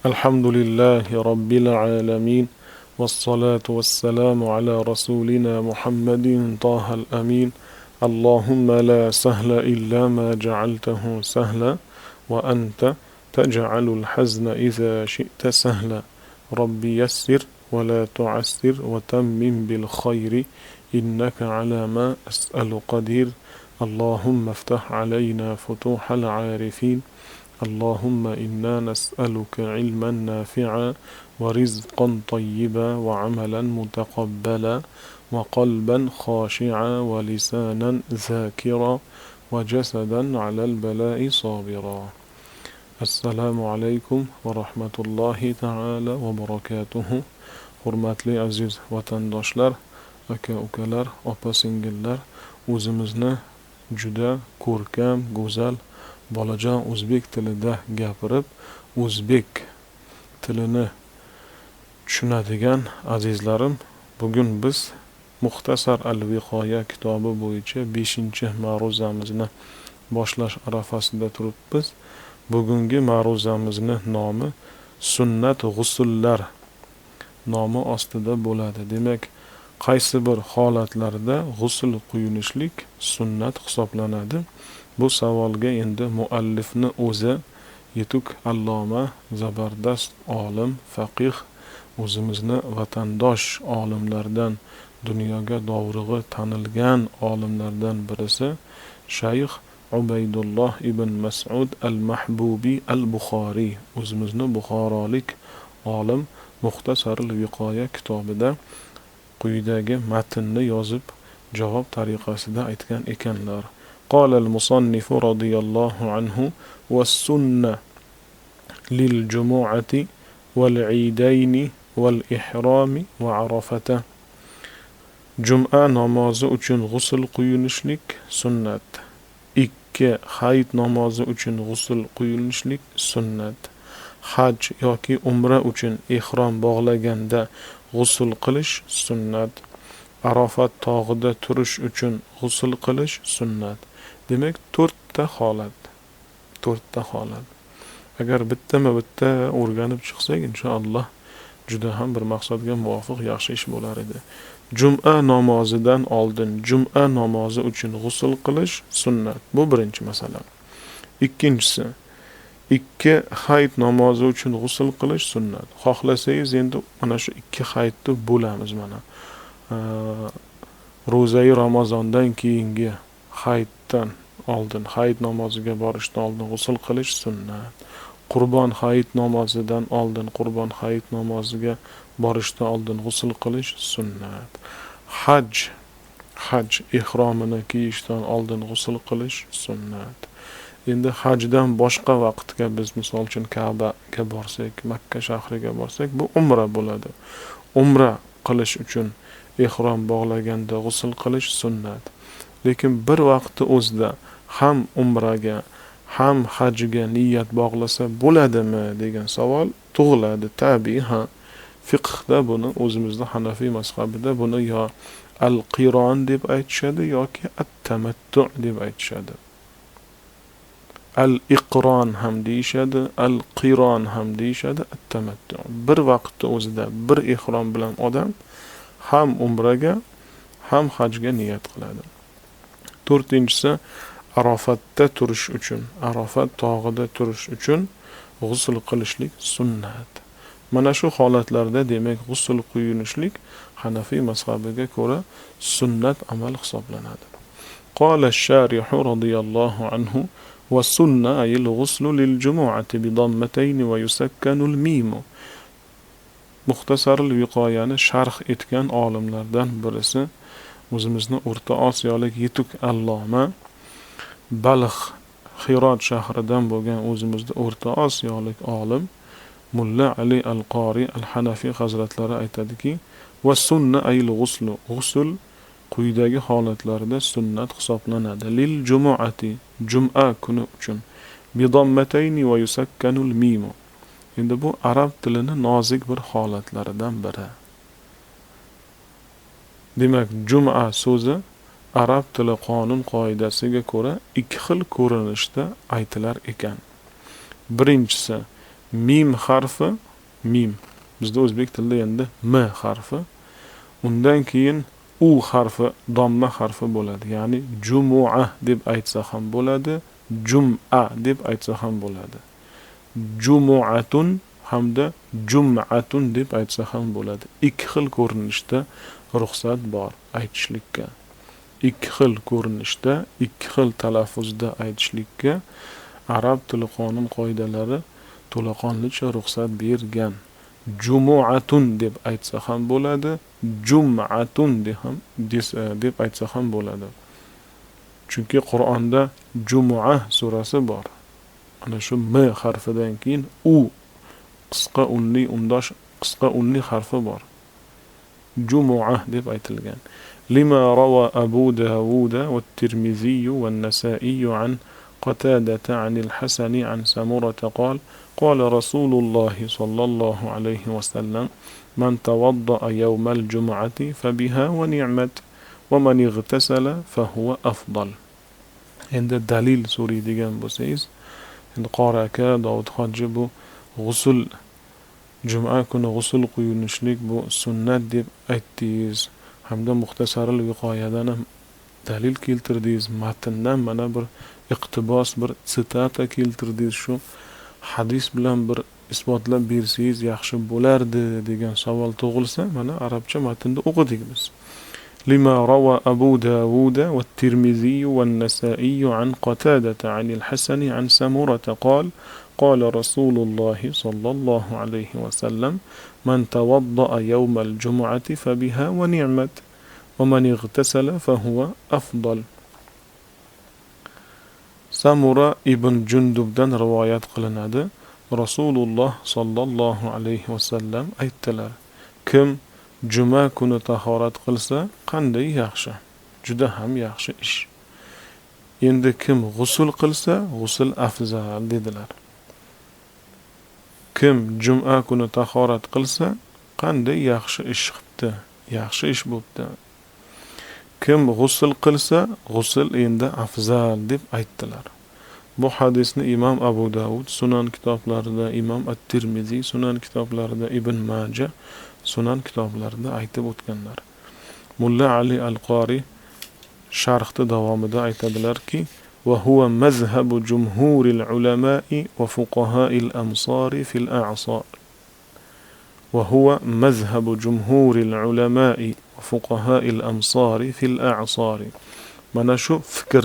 الحمد لله رب العالمين، والصلاة والسلام على رسولنا محمد طه الأمين. اللهم لا سهل إلا ما جعلته سهلا، وأنت تجعل الحزن إذا شئت سهلا. ربي يسر ولا تعسر وتمم بالخير، إنك على ما أسأل قدير. اللهم افتح علينا فتوح العارفين. اللهم إنا نسألك علما نافعا، ورزقا طيبا، وعملا متقبلا، وقلبا خاشعا، ولسانا ذاكرا، وجسدا على البلاء صابرا. Assalomu alaykum va rahmatullohi taala va barakatuhu. Hurmatli aziz vatandoshlar, aka ukalar, opa singillar, o'zimizni juda ko'rkam, go'zal bolajon o'zbek tilida gapirib, o'zbek tilini tushunadigan azizlarim, bugun biz Muxtasar al-Viqoya kitobi bo'yicha 5-ma'ruzamizni boshlash arafasida turibmiz. Bugungi ma'ruzamizni nomi sunnat g'usullar nomi ostida bo'ladi. Demak, qaysi bir holatlarda g'usul quyinishlik sunnat hisoblanadi? Bu savolga endi muallifni o'zi, yetuk alloma, zabardast olim, faqih, o'zimizni vatandosh olimlardan, dunyoga dovrug'i tanilgan olimlardan birisi Shayx Ubaydulloh ibn Mas'ud al-Mahbubiy al-Buxoriy, o'zimizni buxorolik olim Muxtasarul Viqoya kitobida quyidagi matnni yozib javob tariqasida aytgan ekanlar. قال المصنف رضي الله عنه: والسنة للجمعة والعيدين والإحرام وعرفة. Juma namozi uchun g'usl quyinishlik sunnat. 2 hayit namozi uchun g'usl quyinishlik sunnat. Haj yoki umra uchun ihrom bog'laganda g'usl qilish sunnat. Arafat tog'ida turish uchun g'usl qilish sunnat. Demak, 4ta holat. 4ta holat. Agar bittama-bitta o'rganib chiqsak, inshaalloh juda ham bir maqsadga muvofiq yaxshi ish bo'lar edi. Juma namozidan oldin juma namozi uchun g'usl qilish sunnat. Bu birinchi masala. Ikkinchisi, 2 hayit namozi uchun g'usl qilish sunnat. Xohlasangiz endi mana shu 2 hayitni bo'lamiz mana. Ro'zai Ramazondan keyingi hayitdan oldin, hayit namoziga borishdan oldin g'usl qilish sunnat. Qurbon hayit namozidan oldin, qurbon hayit namoziga borishdan oldin g'usl qilish sunnat. Haj ihromini kiyishdan oldin g'usl qilish sunnat. Endi hajdan boshqa vaqtga biz misol uchun Ka'baga borsak, Makka shahriga borsak, bu umra bo'ladi. Umra qilish uchun ihrom bog'laganda g'usl qilish sunnat. Lekin bir vaqtda o'zida ham umraga, ham hajga niyat bog'lasa bo'ladimi degan savol tug'iladi. Tabiiy, ha, fiqhda buni o'zimizda Hanafiy mazhabida buni yo al-qiron deb aytishadi yoki at-tamattu deb aytishadi. Al-iqron ham deyishadi, al-qiron ham deyishadi, at-tamattu. Bir vaqtda o'zida bir ihrom bilan odam ham umraga, ham hajga niyat qiladi. 4-inchisi, Arafatda turish uchun, Arafat tog'ida turish uchun g'usl qilishlik sunnat. Mana shu holatlarda demak g'usl quyinishlik Hanafiy mazhabiga ko'ra sunnat amal hisoblanadi. Qala ash-sharihu radiyallohu anhu: va sunna ay al-ghuslu lil-jumu'ati bi dammatayn va yusakkanu al-mim. Muxtasarul Viqoyani sharh etgan olimlardan birisi o'zimizni O'rta Osiyolik yetuk alloma, Balx Xirot shahridan bo'lgan o'zimizni O'rta Osiyolik olim Mulla Ali al-Qori al-Hanafiy hazratlari aytadiki, va sunna ayl g'uslu, g'usl quyidagi holatlarda sunnat hisoblanadi. Lil jumu'ati, juma kuni uchun, bi dammatayni va yusakkanul mim. Endi bu arab tilini nozik bir holatlaridan biri. Demak, juma so'zi arab tili qonun qoidasiga ko'ra ikki xil ko'rinishda aytilar ekan. Birinchisi Mim harfi, mim. Bizda o'zbek tilida endi m harfi. Undan keyin u harfi, domma harfi bo'ladi. Ya'ni jumua deb aytsa ham bo'ladi, jum'a deb aytsa ham bo'ladi. Jumuatun hamda jum'atun deb aytsa ham bo'ladi. Ikki xil ko'rinishda ruxsat bor aytishlikka. Ikki xil ko'rinishda, ikki xil talaffuzda aytishlikka arab tili qonun qoidalari to'laqonlicha ruxsat bergan. Jumuatun deb aytsa ham bo'ladi, jum'atun deb aytsa ham bo'ladi. Chunki Qur'onda Jumua surasi bor. Ana shu m harfidan keyin u qisqa unli undosh qisqa unli harfi bor. Jumua deb aytilgan. Lima rawa Abu Dawud va Tirmiziy va Nasaiy an Qatadata an al-Hasan an Samura qala qala Rasululloh sallallohu alayhi va sallam man tawadda'a yawm al-jum'ati fabiha wa ni'mat va man igtasala fa huwa afdal. Endi dalil so'raydigan bo'lsangiz, endi qori aka Dovud hoji bu g'usul, juma kuni g'usul quyinishlik bu sunnat deb aytdingiz, hamda Muxtasarul Viqoyadan ham dalil keltirdingiz, matndan mana bir iqtibos, bir sitata keltirdingiz, shu hadis bilan bir isbotlab bersangiz yaxshi bo'lardi degan savol tug'ilsa, mana arabcha matnda o'qidik biz. لما روى أبو داود والترمذي والنسائي عن قتادة عن الحسن عن سمرة قال قال رسول الله صلى الله عليه وسلم من توضأ يوم الجمعة فبها ونعمت ومن اغتسل فهو أفضل. Samura ibn Jundubdan rivoyat qilinadi. Rasululloh sallallohu alayhi vasallam aytdilar: kim juma kuni tahorat qilsa qanday yaxshi, juda ham yaxshi ish. Endi kim g'usul qilsa, g'usul afzal dedilar. Kim juma kuni tahorat qilsa qanday yaxshi ish qilibdi, yaxshi ish bo'pti. Kim g'usul qilsa, g'usul endi afzal deb aytdilar. Bu hadisni Imom Abu Davud Sunan kitoblarida, Imom At-Tirmiziy Sunan kitoblarida, Ibn Maja Sunan kitoblarida aytib o'tganlar. Mulla Ali Al-Qori sharhda davomida aytadilarki, va huwa mazhabu jumhuril ulama'i va fuqaha'il amsari fil a'sar. Va huwa mazhabu jumhuril ulama'i va fuqaha'il amsari fil a'sari. Mana shu fikr,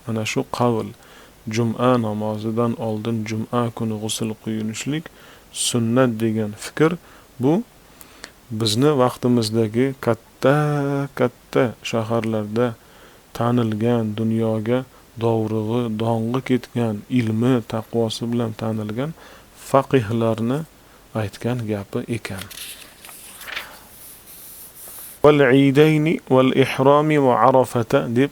mana shu qavl, juma namozidan oldin juma kuni g'usul quyinishlik sunnat degan fikr, bu bizni vaqtimizdagi katta shaharlarda tanilgan, dunyoga dovrug'i, dong'i ketgan, ilmi, taqvosi bilan tanilgan faqihlarni aytgan gapi ekan. Wal iidayni wal ihrami va arafata deb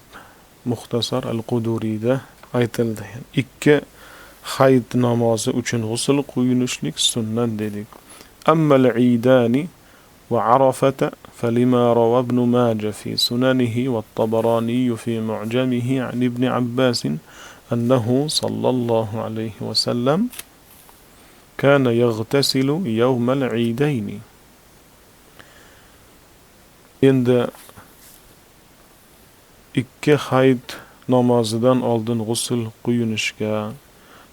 Muxtasar al-Quduriyda aytildi. Ikki hayit namozi uchun g'usul quyinishlik sunnat dedik. Ammal iidani va arafata فلما روى ابن ماجه في سننه والطبراني في معجمه عن ابن عباس أنه صلى الله عليه وسلم كان يغتسل يوم العيدين. Endi ikki hayit namozidan oldin g'usul quyinishga,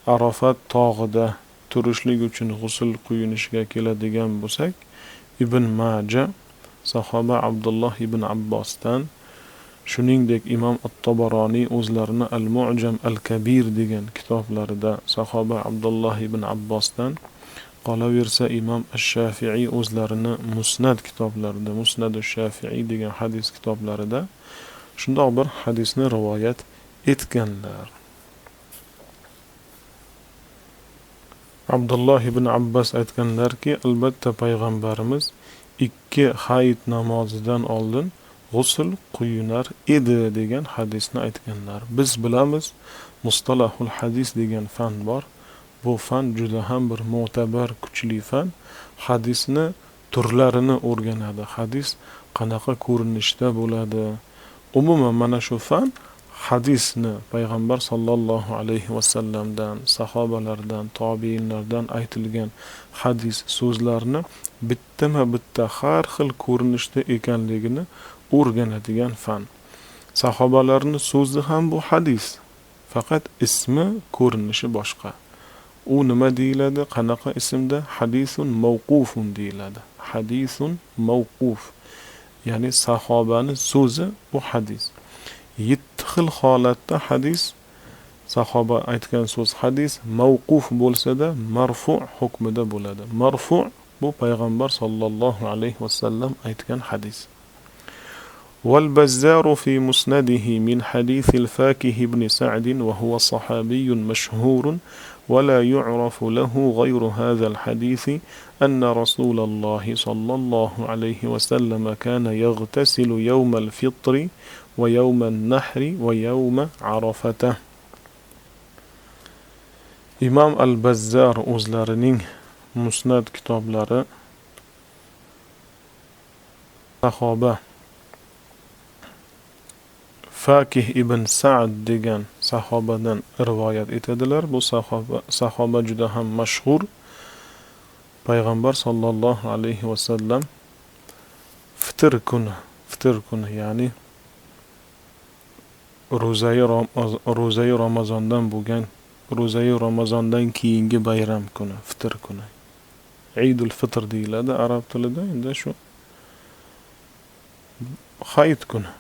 Arafat tog'ida turishlik uchun g'usul quyinishga keladigan bo'lsak, Ibn Maja sahoba Abdulloh ibn Abbosdan, shuningdek Imom At-Tabaroniy o'zlarini Al-Mu'jam al-Kabir degan kitoblarida sahoba Abdulloh ibn Abbosdan, qolaversa Imom Ash-Shafi'iy o'zlarini Musnad kitoblarida, Musnad ash-Shafi'iy degan hadis kitoblarida shundoq bir hadisni rivoyat etganlar. Abdulloh ibn Abbos aytganlarki, albatta payg'ambarimiz ikki hayit namozidan oldin g'usul quyinar edi degan hadisni aytganlar. Biz bilamiz, mustalahul hadis degan fan bor. Bu fan juda ham bir mo'tabar, kuchli fan. Hadisni turlarini o'rganadi. Hadis qanaqa ko'rinishda bo'ladi? Umuman mana shu fan Hadisni payg'ambar sollallohu alayhi vasallamdan, sahobalardan, tobiinlardan aytilgan hadis so'zlarni bittama-bitta har xil ko'rinishda ekanligini o'rganadigan fan. Sahobalarning so'zi ham bu hadis, faqat ismi, ko'rinishi boshqa. U nima deyiladi? Qanaqa ismda? Hadisun mavqufun deyiladi. Hadisun mavquf, ya'ni sahobani so'zi bu hadis. 7 xil holatda hadis, sahoba aytgan so'z hadis mavquf bo'lsa-da marfu' hukmida bo'ladi. Marfu' bu payg'ambar sollallohu alayhi vasallam aytgan hadis. والبزار في مسنده من حديث الفاكه بن سعد وهو صحابي مشهور ولا يعرف له غير هذا الحديث أن رسول الله صلى الله عليه وسلم كان يغتسل يوم الفطر ويوم النحر ويوم عرفة. Imom al-Bazzar o'zlarining Musnad kitoblari sahoba Fakih ibn Sa'd degan sahobadan rivoyat etadilar. Bu sahoba juda ham mashhur. Payg'ambar sollallohu alayhi vasallam fitr kuni, ya'ni ro'zai Ramazondan bo'lgan, ro'zai Ramazondan keyingi bayram kuni, fitr kuni. Eidul Fitr deyiladi arab tilida. Endi shu hayit kuni,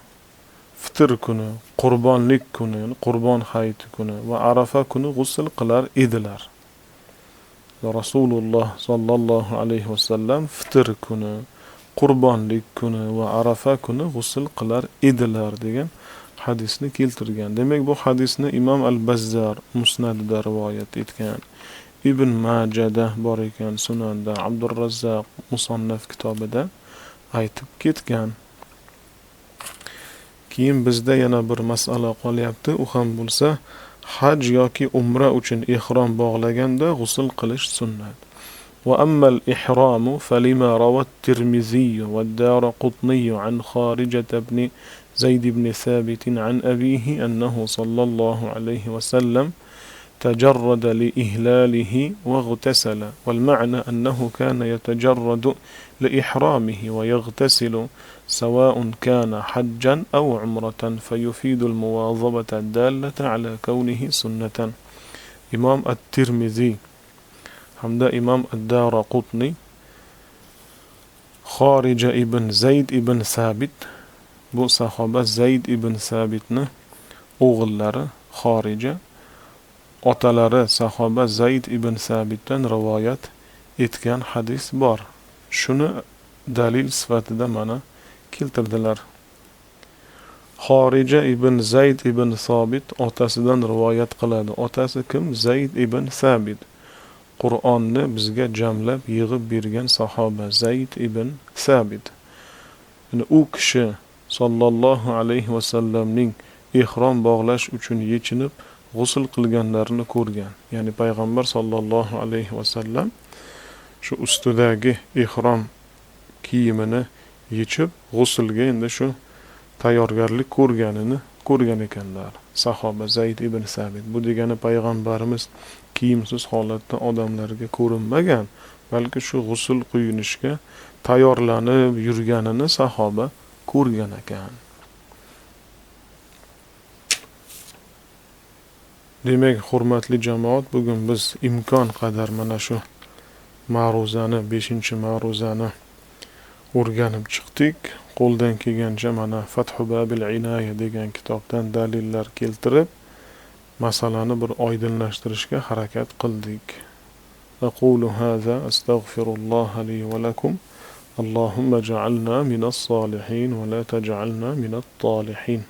fitr kuni, qurbonlik kuni, ya'ni qurbon hayiti kuni va Arafa kuni g'usl qilar edilar. Rasululloh sollallohu alayhi vasallam fitr kuni, qurbonlik kuni va Arafa kuni g'usl qilar edilar degan hadisni keltirgan. Demak, bu hadisni Imom al-Bazzar Musnadida rivoyat etgan. Ibn Majada bor ekan Sunanda, Abdurrazzaq Musannaf kitobida aytib ketgan. Keyin bizda yana bir masala qolyapti, u ham bo'lsa haj yoki umra uchun ihrom bog'laganda g'usl qilish sunnat. Va ammal ihromu falima rawat Tirmiziy va Daraqutni an Xarijat ibn Zayd ibn Thabit an abihi annahu sallallohu alayhi va sallam تجرد لإهلاله واغتسل، والمعنى أنه كان يتجرد لإحرامه ويغتسل سواء كان حجا أو عمرة، فيفيد المواظبة الدالة على كونه سنة. إمام الترمذي hamda Imom ad-Daraqutni Xorija ibn Zayd ibn Sabit, bu sahoba Zayd ibn Sabitni o'g'illari Xorija, otalari sahoba Zayd ibn Sabitdan rivoyat etgan hadis bor. Shuni dalil sifatida mana keltirdilar. Xorija ibn Zayd ibn Sabit otasidan rivoyat qiladi. Otasi kim? Zayd ibn Sabit. Qur'onni bizga jamlab yig'ib bergan sahoba Zayd ibn Sabit. Yani u kishi sallallohu alayhi vasallamning ihrom bog'lash uchun yechinib g'usl qilganlarini ko'rgan. Ya'ni payg'ambar sallallohu alayhi vasallam shu ustidagi ihrom kiyimini yechib g'uslga endi shu tayyorgarlik ko'rganini ko'rgan ekanlar sahoba Zayd ibn Sabit. Bu degani payg'ambarimiz kiyimsiz holatda odamlarga ko'rinmagan, balki shu g'usl quyinishga tayyorlanib yurganini sahoba ko'rgan ekan. Demak, hurmatli jamoat, bugun biz imkon qadar mana shu ma'ruzani, 5-ma'ruzani o'rganib chiqdik. Qo'ldan kelgancha mana Fathu Babil Inaya degan kitobdan dalillar keltirib, masalani bir oydinlashtirishga harakat qildik. Aqulu haza astagfirulloha li va lakum. Allohumma ja'alna minas solihin va la taj'alna minat talihin.